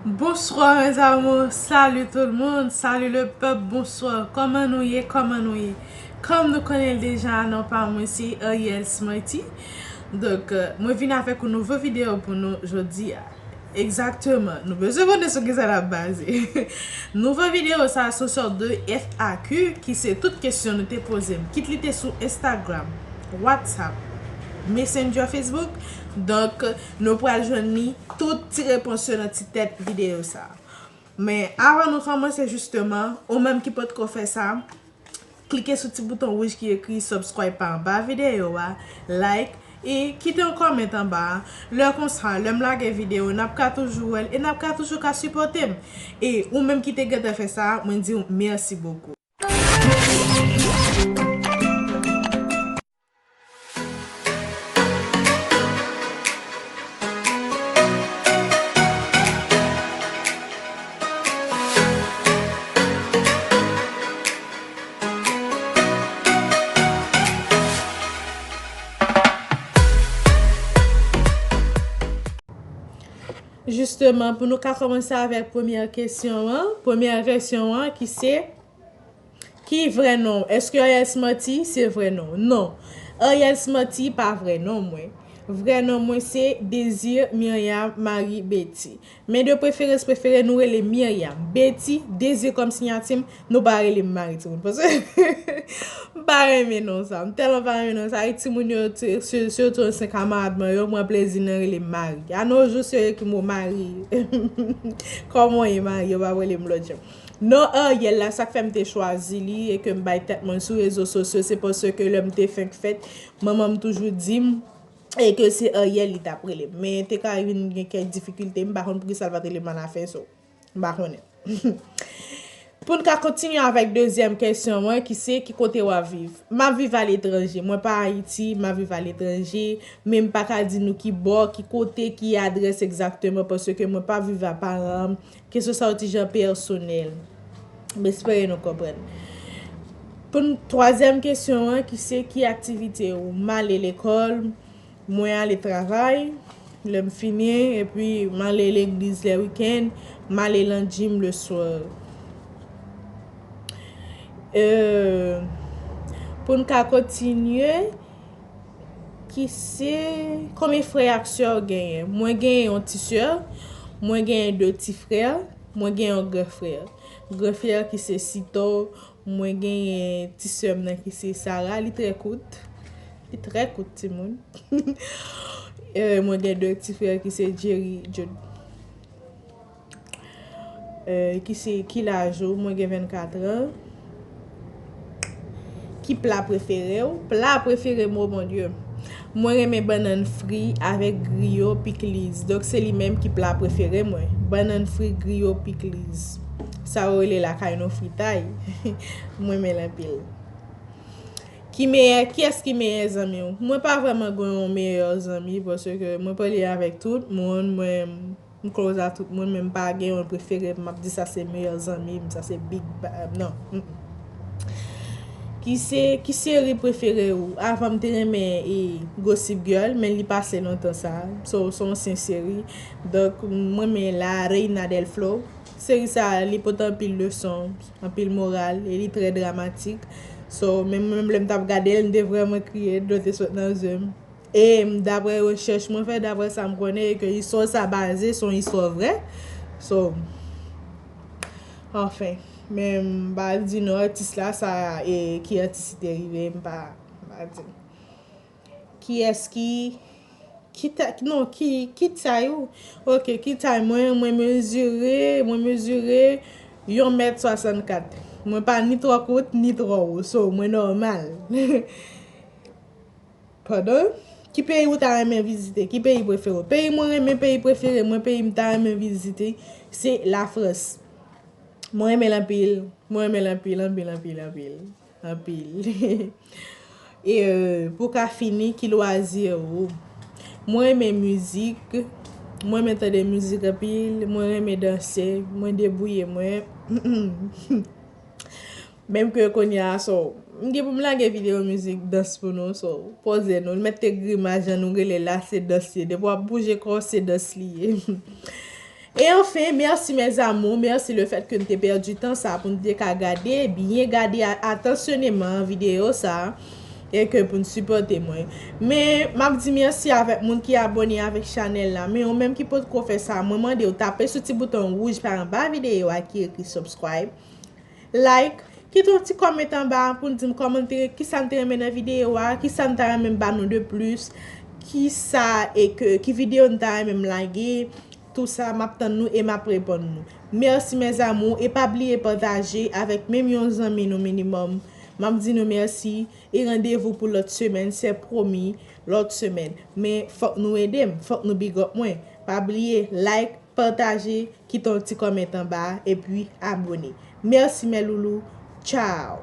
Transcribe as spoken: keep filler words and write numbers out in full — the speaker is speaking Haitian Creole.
Bonsoir mes amours, salut tout le monde, salut le peuple, bonsoir, kòman nou ye, kòman nou ye? Kòm nou konnen l deja, non pa mwen se Ariel Smarty. Donk, euh, mwen vin avèk yon nouvo videyo pou nou jodi a. Egzakteman, nou bezwen konnen sou kisa n ap baze. Nouvo videyo sa a se yon sòt de F A Q ki se tout kesyon nou te poze m, kit li te sou Instagram, WhatsApp, Messenger, Facebook. Donk, nou pral jwenn li tout ti repons yo nan ti tèt videyo sa a. Men avan nou kòmanse, jisteman, ou menm ki potko fè sa, klike sou ti bouton wouj ki ekri subscribe pa anba videyo a, like, e kite yon kòmant anba a. Lè konsa, lè m lage videyo, n ap ka toujou wè l e n ap ka toujou ka sipòte m. E ou menm ki te gentan fè sa, mwen di w mèsi bokou. Jisteman, pou nou ka kòmanse avèk premyè kesyon an, premyè kesyon an ki se, ki vrè non w? Èske Ariel Smarty se vrè non w? Non. Ariel Smarty pa vrè non mwen. Vrè non mwen se Désir Myriam Marie Betty. Men de preferans prefere nou rele Myriam. Betty, Désir kòm siyati m, nou pa rele m Marie timoun. Paske m pa renmen non sa. M tèlman pa renmen non sa. E timoun yo, sitou ansyen kamarad mwen yo, m pran plezi nan rele m Marie. A nos jours, se yo ki mo Marie. Kòman w ye Marie? Yo pa rele m lòt jan. Non Ariel la, sa k fè m te chwazi li e ke m bay tèt mwen sou rezo sosyo, se paske lè m te fenk fèt, manman m toujou di m e ke se Ariel li t ap rele m. Men te ka vin gen kèk difikilte, m pa konn poukisa l pa t rele m annafen, so m pa konnen. Pou n ka kontinye avèk dezyèm kesyon mwen, ki se ki kote w ap viv? M ap viv aletranje. Mwen pa Ayiti, m ap viv aletranje. Men m pa ka di nou ki bò, ki kote, ki adrès egzakteman, paske mwen pa viv a paran m. Kesyon sa yo ti jan pèsonèl. M espere nou konprann. Pou n twazyèm kesyon an, ki se ki aktivite ou? M ale lekòl, mwen ale travay, lè m fini, epi m ale legliz lè wikenn, m ale nan gym le soir. Euh, pou n ka kontinye, ki se, konbyen frè ak sè w genyen? Mwen genyen yon ti sè, mwen genyen de ti frè, mwen genyen yon gran frè. Gran frè ki se Sito, mwen genyen ti sè m nan ki se Sarah, li trè kout. Li trè kout, timoun. E mwen gen de ti frè ki se Jerry, Jude. E ki se, ki laj ou? Mwen gen vennkat an. Ki pla prefere w? Pla prefere m, o Bondye. Mwen renmen bannann fri avèk griyo pikliz. Donk, se li menm ki pla prefere mwen. Bannann fri griyo pikliz. Sa yo rele lakay nou fritay. Mwen renmen l anpil. Ki meyè, kiyès ki meyè zanmi w? Mwen pa vrèman gen yon meyè zanmi, paske mwen pale avèk tout moun, mwen, m close a tout moun, men m pa gen yon prefere, m ap di sa se meyè zanmi m, sa se big ba-, non. Mm, mm. Ki se, ki seri prefere ou? Avan m te renmen e Gossip Girl, men li pase lontan sa. So, se yon ansyen seri. Donk, mwen renmen La Reina del Flow. Seri sa, li pote anpil leson, anpil moral, e li trè dramatik. So, menm, menm lè m t ap gade l, m te vrèman kriye, dlo te sot nan zye m. E m, daprè rechèch mwen fè, daprè sa m konnen, e ke istwa sa baze, se yon istwa vrè. So, anfen, men m pa di non atis la, sa, e ki atis li te rive, m pa, m pa di. Kiyès ki, ki ta-, non, ki, ki tay ou? Ok, ki tay mwen? Mwen mezire, mwen mezire yon mèt swasannkat. Mwen pa ni twò kout, ni twò wo. So, mwen nòmal. Pandan, ki peyi ou ta renmen vizite? Ki peyi prefere w? Peyi mwen renmen, peyi prefere mwen, peyi m ta renmen vizite, se Lafrans. Mwen renmen l anpil. Mwen renmen l anpil, anpil, anpil, anpil. Anpil. E, euh, pou ka fini, ki lwazi ou? Mwen renmen mizik. Mwen renmen tande mizik anpil. Mwen renmen danse. Mwen debouye mwen. Menm ke kounye a, so, m gen pou m lage videyo mizik dans pou nou, so, poze nou. Mete grimas jan nou rele la, se dans li ye. Depi w ap bouje kò w, se dans li ye. E anfen, mèsi mes amours, mèsi le fèt ke n te pèdi tan sa pou n te ka gade, byen gade a- atansyoneman videyo sa, e ke pou n sipòte mwen. Men, m ap di mèsi avèk moun ki abòne avèk chanèl la. Men ou menm ki potko fè sa, mwen mande w tape sou ti bouton wouj pa anba videyo a ki ekri subscribe, like, kite yon ti kòmantè anba pou n di m kòman n te, kisa n te renmen nan videyo a, kisa n ta renmen m ba nou de plis, kisa e ke, ki videyo n ta renmen m lage, tou sa, m ap tann nou e m ap reponn nou. Mèsi mes amours, e pa bliye pataje avèk menm yon zanmi nou minimòm. M ap di nou mèsi e randevou pou lòt semèn, se pwomi, lòt semèn. Men fòk nou ede m, fòk nou big up mwen. Pa bliye like, pataje, kite yon ti kòmantè anba, epi abòne. Mèsi mes loulous, tchao.